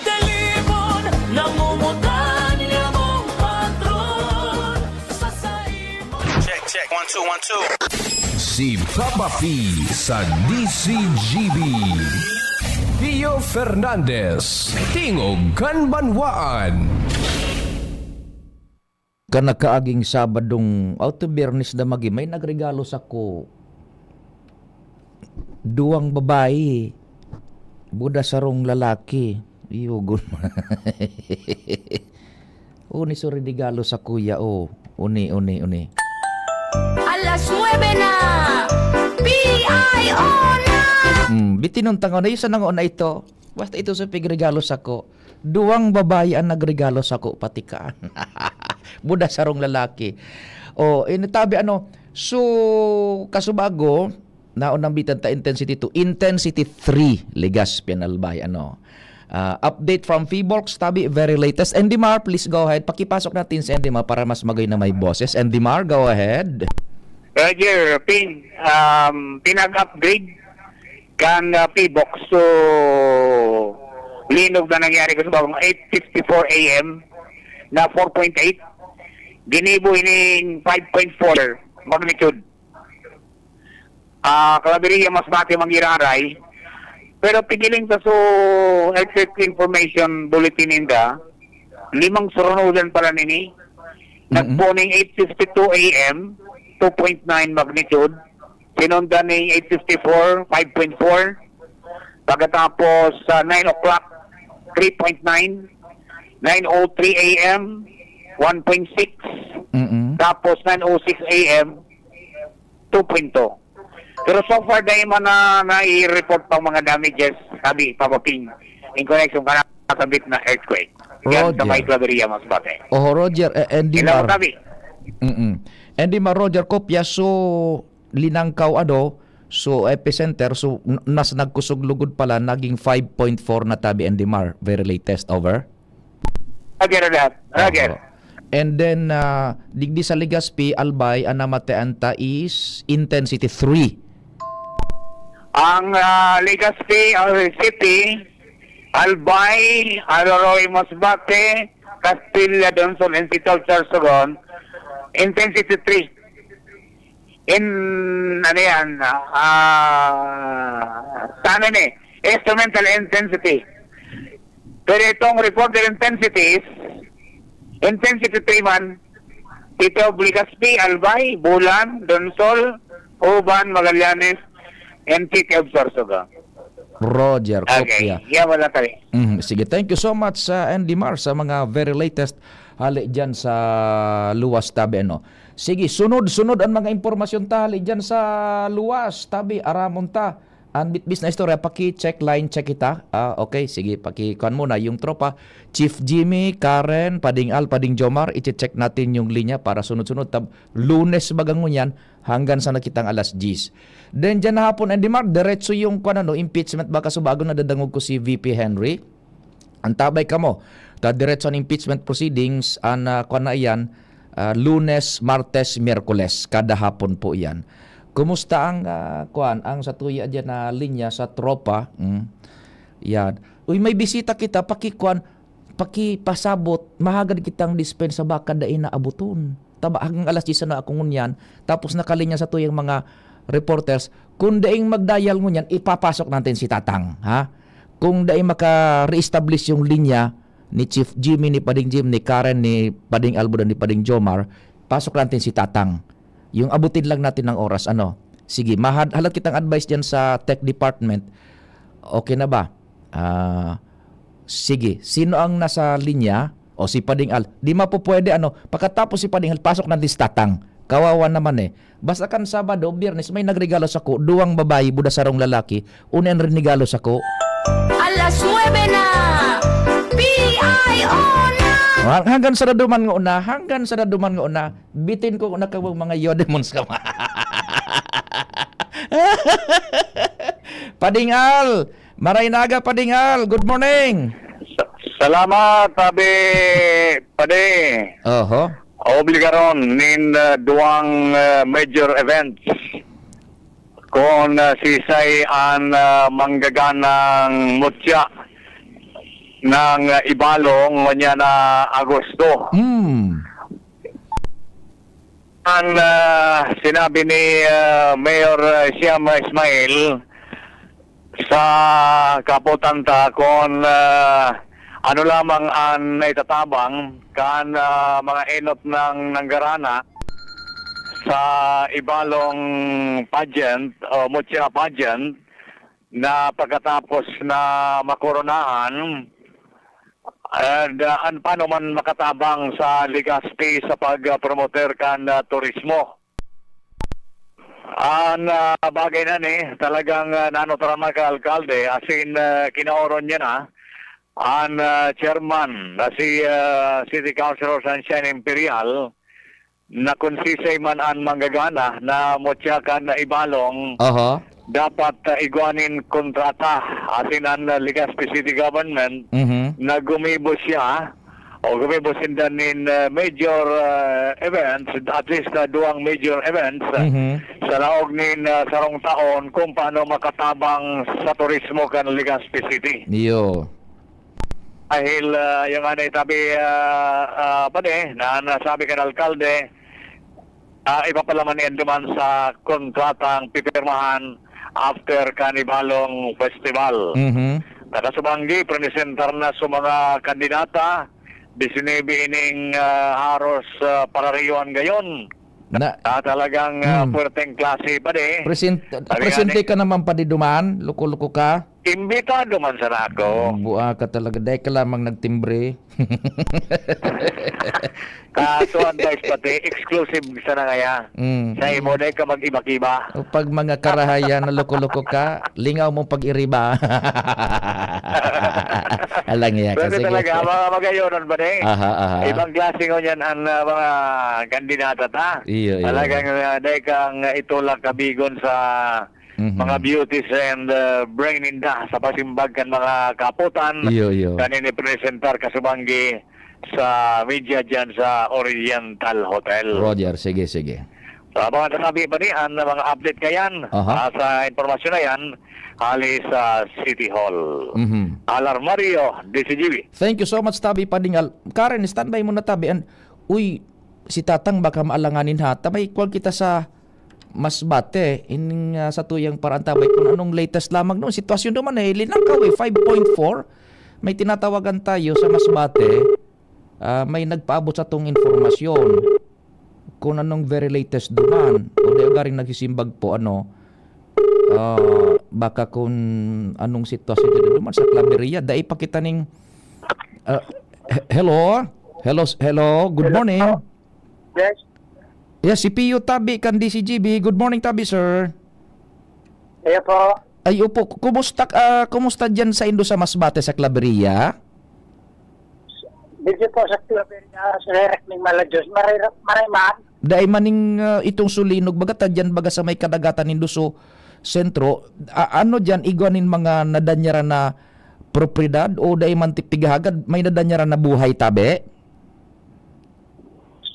de Libon, nangungutan niya mong patron sa saimo. Check, check, one, two, one, two. Si Papa P sa D C G B. Pio Fernandez, Tingog kan Banwaan. Kan nakaaging Sabadong, aw, to Biyernes na magi, may nagregalo sako. Duwang babayi, buda sarong lalaki. Iyogon mo. Uni so rinigalo sa kuya, oh. Uni, uni, uni. Alas nuebe na! P I O na! Hmm, bitinon ta ngona, isa na ngona ito. Basta ito sa pigregalo sako. Duwang babayi an nagregalo sako, pati kaan. Buda sarong lalaki. Oh, ini tabi ano, so, kasubago, naon nambitan ta intensity two, intensity three, Legazpi an Albay, ano. Ah, update from Phivolcs, tabi, very latest. Andy Mar, please go ahead. Pakipasok natin si Andy Mar para mas magoy na may boses. Andy Mar, go ahead. Roger, Ping, um, pinag-upgrade kan, uh, Phivolcs to linog na nangyari kasi bagong eight fifty-four A M na four point eight. Ginibo ining five point four magnitude. Ah, Claveria, Masbate, Mangiraray. Pero pigiling ta so earthquake information bulletin ninda, limang surunodan pala nini. Mm-mm. Nagpuning eight fifty-two A M, two point nine magnitude. Sinundan ning eight fifty-four, five point four. Pagkatapos, sa nine o'clock, three point nine. Nine oh three A M, one point six. Mm-mm. Tapos nine oh six A M, two point two. Pero so far, dai man na nai-report pang mga damages, sabi, Papa Ping, in connection kan nasabit na earthquake. Yan sa Roger. May Claveria, Masbate. Oho, Roger, eh, Andy Hello, Mar. Tabi. Mm-mm. Andy Mar, Roger, kopya, so, Linangkaw, ano, so, epicenter, so, n-, nas nagkusog lugod pala, naging five point four na tabi, Andy Mar, very latest, over? Roger, Roger. Roger. Oho. And then, ah, digdi sa Legazpi, Albay, an namatean ta is intensity three. Ang, ah, Legazpi, ah, City, Albay, Aroroy, Masbate, Castilla, Donsol, and City of Sorsogon, intensity three. In, ano yan, ah, sa ano ni, instrumental intensity. Pero itong reported intensities, intensity three man, City of Legazpi, Albay, Bulan, Donsol, Uban, Magallanes, and City of Sorsogon. Roger, Okay, kopya. Yan, wala tayo. Mhm, sige, thank you so much, uh, Andy Mar, sa mga very latest hali dyan sa luwas tabi, ano. Sige, sunod-sunod ang mga impormasyon ta hali dyan sa luwas tabi, aramon ta. Ang bitbit na istorya, paki-check line, check kita. Ah, okay, sige, paki-kuan muna yung tropa. Chief Jimmy, Karen, Pading Al, Pading Jomar, iche-check natin yung linya para sunod-sunod. Tab-, Lunes baga ngunyan, hanggang sa nakitang alas diyes. Then, dyan na hapon, Andy Mar, diretso yung, kuwan, ano, impeachment. Baka subago nadadangog ko si V P Henry. Antabay kamo, ta diretso an impeachment proceedings, an, ah, kuwan na iyan, ah, Lunes, Martes, Miyerkules, kada hapon po iyan. Kumusta ang, ah, kuwan, ang sa tuya diyan na linya sa tropa? Mm. Yan. Uy, may bisita kita, pakikuwan, pakipasabot, mahagad kitang dispensa, baka dai naaboton. Taba, hanggang alas diyes na ako ngunyan, tapos nakalinya sa tuyang mga reporters, kung daing magdayal ngunyan, ipapasok natin si Tatang, ha? Kung daing maka-reestablish yung linya ni Chief Jimmy, ni Pading Jim, ni Karen, ni Pading Albudan, ni Pading Jomar, pasok natin si Tatang. Yung abutin lang natin ng oras, ano? Sige, mahad-, halat kitang advice dyan sa tech department. Okay na ba? Ah, sige, sino ang nasa linya? O si Pading Al. Di mapupwede, ano, pagkatapos si Pading Al, pasok na si Tatang. Kawawa naman eh. Basta kan Sabado, Biyernes, may nagregalo sako, duwang babayi, buda sarong lalaki, uni an rinigalo sako. Alas nuebe na! P I O na! Hang-, hanggang sa daduman nga una, hanggang sa daduman nga una, bitin ko na kamo mga yodemons ka. Pading Al, Maray na aga, Pading Al. Good morning. Sa-, salamat, Abi, Padi. Oho. Obligaron nin, ah, duwang, ah, major events. Kung, ah, sisay an, ah, manggaganang mutya ng, ah, Ibalong, ngunyan na Agosto. Hmm. An, ah, sinabi ni, ah, Mayor, ah, Siam Ismail, sa kaputan ta kun, ah, ano lamang an naitatabang kan, ah, mga enot nang nanggarana sa Ibalong pageant o Mutya pageant na pagkatapos na makoronahan, and, ah, an paano man makatabang sa Legazpi sa pag, ah, promoter kan, ah, turismo. An, ah, bagay na ni, talagang, ah, nanotaran man kan alkalde, asin, ah, kinaoron niya na an, ah, chairman na si, ah, City Councilor Sunshine Imperial, na kun sisay man an manggagana na mutya kan Ibalong, Aha. dapat, ah, igwa nin kontrata, asin an, ah, Legazpi City Government Mhm. na gumibo siya o gumibo sinda nin, ah, major, ah, events, at least na duwang major events, ah, Mhm. sa laog nin, ah, sarong taon kung paano makatabang sa turismo kan Legazpi City. Iyo. Dahil, ah, yung ano, tabi, ah, ah, pwede, na nasabi kan alkalde, ah, ipapalaman niyan duman sa kontratang pipirmahan after kan Ibalong Festival. Mhm. Nakasubanggi, presentar na sa mga kandidata, disinebe ining, ah, haros, ah, parariyuan gayon. Na Ah, talagang, ah, Hmm. puwerteng klase, pare. Present-, Sabi nga presente ni ka naman, padi, duman? Loko-loko ka? Imbitado man sana ako. Bua ka talaga. Dai ka lamang nagtimbre. Kaso ang guys, pati exclusive sana ngaya. Mm. Sa imo, dai ka mag-iba-kiba. O, pag mga karahayan na loko-loko ka, lingaw mong pag-iriba. Alang iya ka, Pwede sige. talaga, mga magayonon ba ni? Aha, aha. Ibang klase ngunyan ang, ah, mga kandidata ta. Iyo, iyo. Talagang, ah, dai kang itulak kabigon sa Mhm. mga beauties and, ah, brain ninda sa pasimbag kan mga kaputan. Iyo, iyo. Kan ini presentar kasubanggi sa media dyan sa Oriental Hotel. Roger, sige, sige. So, abangan ta, Tabi, pa ni, ang mga update kayan, Aha. ah, sa impormasyon na yan, hali sa City Hall. Mhm. Alarmario, D C G B. Thank you so much, Tabi Padingal. Karen, standby muna, Tabi. An-, uy, si Tatang baka maalanganin ha. Tabay, kwal kita sa Masbate. Ining, ah, sa tuyang paraan, Tabi, kung anong latest lamang noon. Sitwasyon naman eh, linakaw eh, five point four. May tinatawagan tayo sa Masbate. Ah, may nagpaabot sa tong informasyon kung anong very latest duman. O di garing nagsisimbag po, ano, ah, baka kung anong sitwasyon dito duman sa Claveria. Dai pa kita ning, ah, he-, hello? Hello, s-, hello? Good Hello morning. po. Yes. Yes, si Pio Tabi kan D C G B. Good morning, Tabi, sir. Ayan po. Ay, opo. Kumusta, ah, kumusta dyan sa indo sa Masbate, sa Claveria? Dito po sa Claveria, sa Herek ning Malayos. Maray, maray man. Dai maning, ah, itong sulinog, baga ta dyan, baga sa may kadagatan nindo so sentro. A-, ano dyan, igwa nin mga nadanyaran na propiedad o dai man ti pighagad, may nadanyaran na buhay, Tabi?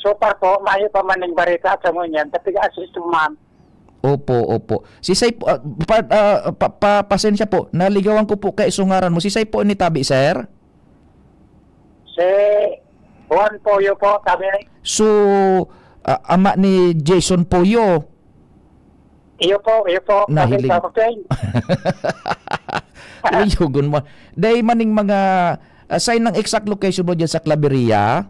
So far po, mayo pa man ning barita sa ngunyan, tapi assist man. Opo, opo. Si Say po, ah, pa, ah, pa, pa, pasensya po, naligawan ko po kay isungaran mo. Si Say po ini, Tabi, sir? Si Juan Poyo po, Tabi. So, ah, ama ni Jason Poyo? Iyo po, iyo po, Tabi, Nahiling. Papa Ken. Uy, yugon mo. Dai maning mga, ah, say nang exact location mo dyan sa Claveria?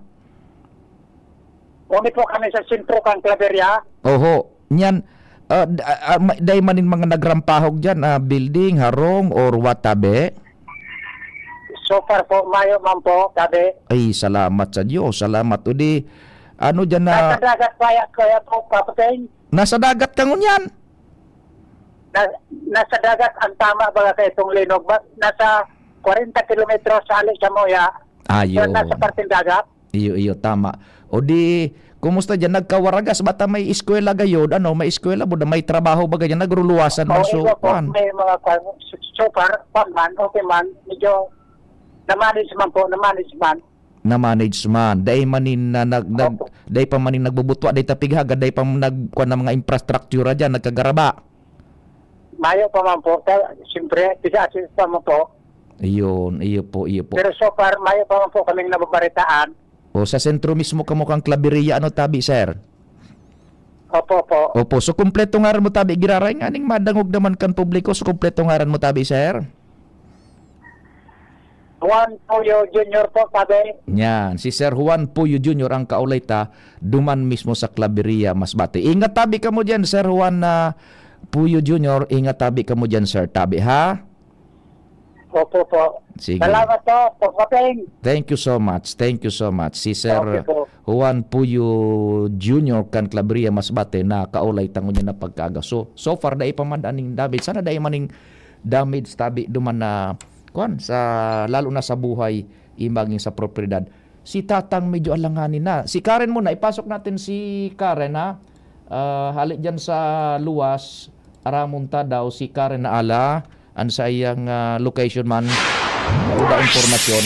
Uni po kami sa sentro kan Claveria. Oho. Nyan, ah, d-, ah, ah, ma-, dai maning mga nagrampahog dyan, ah, building, harong, or what, Tabi? So far po, mayo man po, Tabi. Ay, salamat sa Diyos. Salamat. O di, ano dyan na Nasa dagat kaya, kaya po, Papa Ken? Nasa dagat ka ngunyan? Na, nasa dagat ang tama, baga sa itong linog. Ba, nasa kwarenta kilometros sa hali sa Moya. Ayo. So, nasa parteng dagat. Iyo, iyo, tama. O di, Kumusta diyan? Nagkawaragas? Bata may eskwela gayod? Ano, may eskwela ba? May trabaho ba ganyan? Nagruluwasan man? Oo, so, iba po. Kwan. May mga kwan. So, so far, kwan man, okay man. Medyo na-manage man po, na-manage man. Na-manage man. Dai man nin na nag-, nag-, Opo. Dai pa man nin nagbubutwa, dai ta pighagad, dai pa nag-, kwan ng mga infrastruktura diyan, nagkagaraba. Mayo pa man po. Siyempre, pisa-assist pa man po. Iyon, iyo po, iyo po. Pero so far, mayo pa man po kaming nababaritaan. O, sa sentro mismo kamo kan Claveria, ano, tabi, sir? Opo, opo. Opo. So, kumpleto ngaran mo, tabi, giraray nganing madangog naman kan publiko. So, kumpleto ngaran mo, tabi, sir? Juan Puyo Junior po, tabi. Yan, si Sir Juan Puyo Junior ang kaulay ta, duman mismo sa Claveria, Masbate. Ingat tabi kamo diyan, Sir Juan, ah, Puyo Junior. Ingat tabi kamo diyan, sir. Tabi, ha? Opo po. Sige. Salamat po, Pop Kapeng. Thank you so much. Thank you so much. Si Sir Okay po. Juan Puyo Junior kan Claveria, Masbate, na kaulay ta ngunyan na pagkaaga. So, so far, dai pa man aning damage. Sana dai maning damage tabi duman na, kwan, sa, lalo na sa buhay, imaging sa propiedad. Si Tatang medyo alanganin na. Si Karen muna, ipasok natin si Karen, ha? Ah, hali dyan sa luwas, aramon ta daw si Karen na ala, an sa iyang, ah, location man. Uda impormasyon.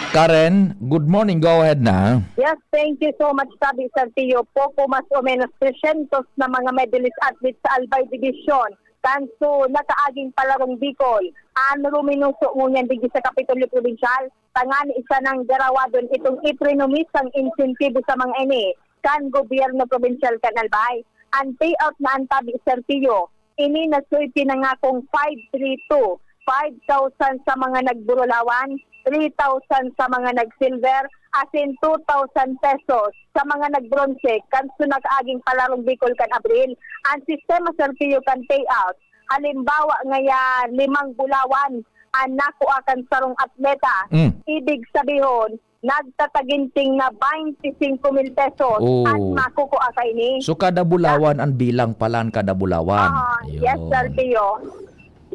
Karen, good morning. Go ahead na. Yes, thank you so much, sabi Sir Tio. Poko mas o menos tresyentos na mga medalist athletes sa Albay Division, kanso nakaaging palarong Bicol, an ruminuso ngunyan digdi sa Kapitolyo Probinsyal, tanganing isa nang garawadon itong iprinomisang insentibo sa mga ini kan gobyerno probinsyal kan Albay. An payout na an tabi, Sir Tio, ini na soy pinangakong five three two, five thousand sa mga nagburulawan, three thousand sa mga nag-silver, asin two thousand pesos sa mga nagbronse kan sunag-aging Palarong Bicol kan Abril. Ang sistema, Sir Tio, kan payout, halimbawa ngaya limang bulawan ang nakua kan sarong atleta, Mm. ibig sabihon, nagtataginting na twenty-cinco mil pesos Oh. ang makukua kaini. So, kada bulawan ang bilang palan, kada bulawan. Ah, yes, Yun. Sir Tio.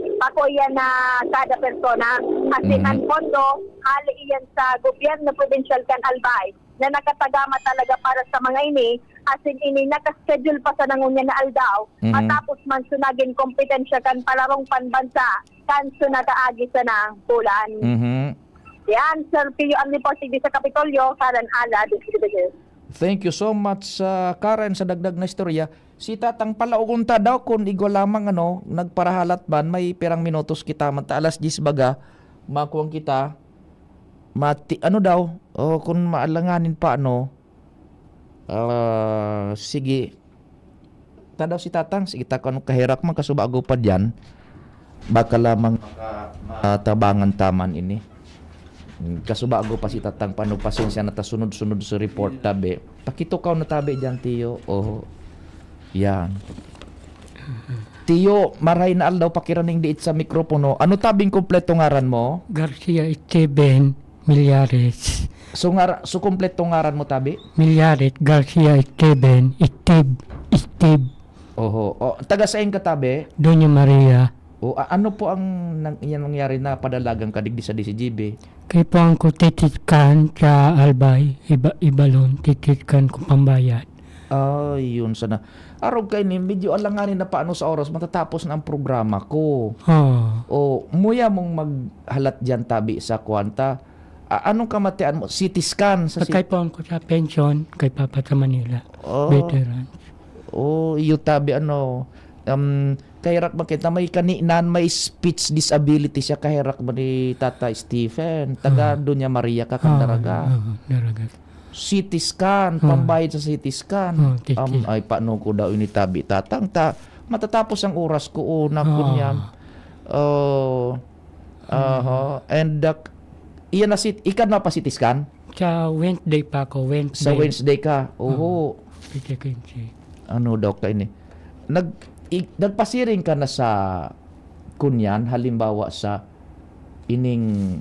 Ako yan na kada persona. Asin Mhm. ang pondo, hali iyan sa gobyerno probinsyal kan Albay na nakatagama talaga para sa mga ini. Asin ini, nakaschedule pa sa nangunyan na aldaw. Mhm. Matapos man sunagin kompetensya kan palarong panbansa, kan sunakaagi sana bulan. Mhm. Yan, Sir Pio, ang report digdi sa Kapitolyo, Karen Ala, Disidibiges. Thank you so much, ah, Karen, sa dagdag na istorya. Si Tatang palaogon ta daw kun igwa lamang, ano, nagparahalat man, may pirang minutos kita man ta, alas diyes baga, makuwang kita, mati-, ano daw, o kun maalanganin pa, ano, ah, sige. Ta daw si Tatang, sige ta, kung kaherak man, kasubago pa diyan, baka lamang maka-, matabangan ta man ini. Kasubago pa si Tatang, paano, pasensya na ta, sunod-sunod sa report, tabi. Pakitukaw na tabi diyan, Tiyo. Oho. Yan. Tiyo, maray na aldaw, pakiraning diit sa mikropono. Ano tabing kompleto ngaran mo? Garcia Esteban Millares. So, ngara-, so, kompleto ngaran mo, tabi? Millares Garcia Esteban, Steve, Steve. Oho. O, taga sain ka, tabi? Doña Maria. O, a-, ano po ang nang-, yan nangyari na padalagan ka digdi sa D C G B? Kay po ang ko titiskan sa Albay, iba, ibalon, titiskan ko pambayad. Ay, yun sana. Arog kaini, medyo alanganin na paano sa oras, matatapos na ang programa ko. Oo. O, muya mong maghalat diyan, tabi, sa kwanta. A-, anong kamatian mo? C T scan sa Pagkay C-, po ang ko sa pension, kay Papa sa Manila. Oh. Veteran. Oh, iyo, tabi, ano, um, kaherak man kita, may kaninan, may speech disability siya, kaherak man ni Tata Stephen. Taga Ah. Doña Maria ka, Ah, Candaraga. ah, Daraga. C T scan, Oh. pambayad sa C T scan. Oh, C T. Am, ay, paano ko daw ini, tabi, Tatang? Ta-, matatapos ang oras ko, oh, na Ah. kunyan. Oh, aha. And, uh, iyan na sit-, ikan na pa C T scan? Sa Wednesday pa ako, Wednesday. Sa Wednesday ka? Oo. Oo. Pwede ko yun, sir. Ano daw ka ini? Nag-, i-, nagpasiring ka na sa kunyan, halimbawa sa ining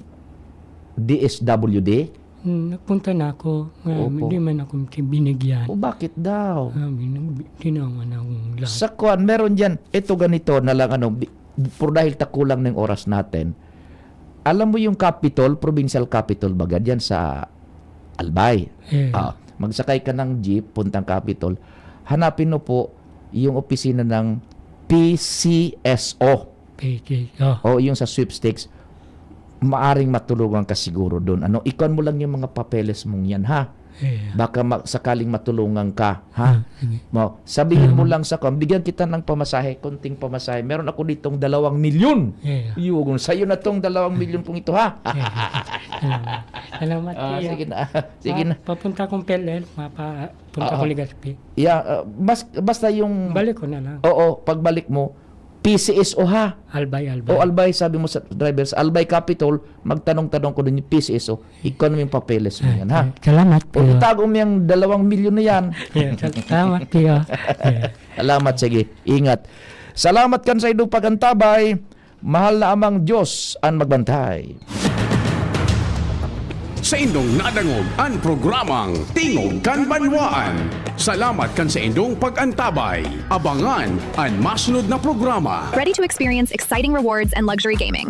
D S W D? Hmm, nagpunta na ako. Nga, Opo. Hindi man ako binigyan. O, bakit daw? Ah, binag-, tinawan akong lahat. Sa kwan, meron diyan, ito ganito na lang, ano, bi-, pero dahil ta kulang na yung oras natin, alam mo yung Capitol, provincial Capitol baga, diyan sa Albay. Yeah. Ah, magsakay ka ng jeep, puntang Capitol. Hanapin mo po yung opisina ng P C S O. P K. Oh. O yung sa sweepstakes, maaring matulungan ka siguro doon. Ano, ikuan mo lang yung mga papeles mong yan, ha? Yeah. Baka ma- sakaling matulungan ka, ha? Ah, sige. Mo, sabihin mo Salamat. lang sa kwan, bigyan kita ng pamasahe, konting pamasahe. Meron ako ditong dalawang milyon. Yeah. Yun, sa'yo na tong dalawang milyon pong ito, ha? Yeah. Salamat. Salamat, Ah, Kuya. Sige na. Sige na. Pa- Papunta akong P L L, mapapunta Oo. ko Legazpi. Yeah, uh, mas, basta yung... Balik ko na lang. Oo, pagbalik mo, P C S O ha. Albay, Albay. O Albay, sabi mo sa driver, sa Albay Capitol, magtanong-tanong ko din yung P C S O. Ikaw na yung papeles mo yan, ha? Salamat, O itago mo yung dalawang milyon na yan. Yeah, sal- salamat, Kuya. Yeah. Salamat, sige. Ingat. Salamat kan sa idong pag-antabay. Mahal na Amang Diyos an magbantay. Sa indong nadangog an programang Tingog kan Banwaan. Salamat kan sa indong pag-antabay. Abangan an masunod na programa. Ready to experience exciting rewards and luxury gaming?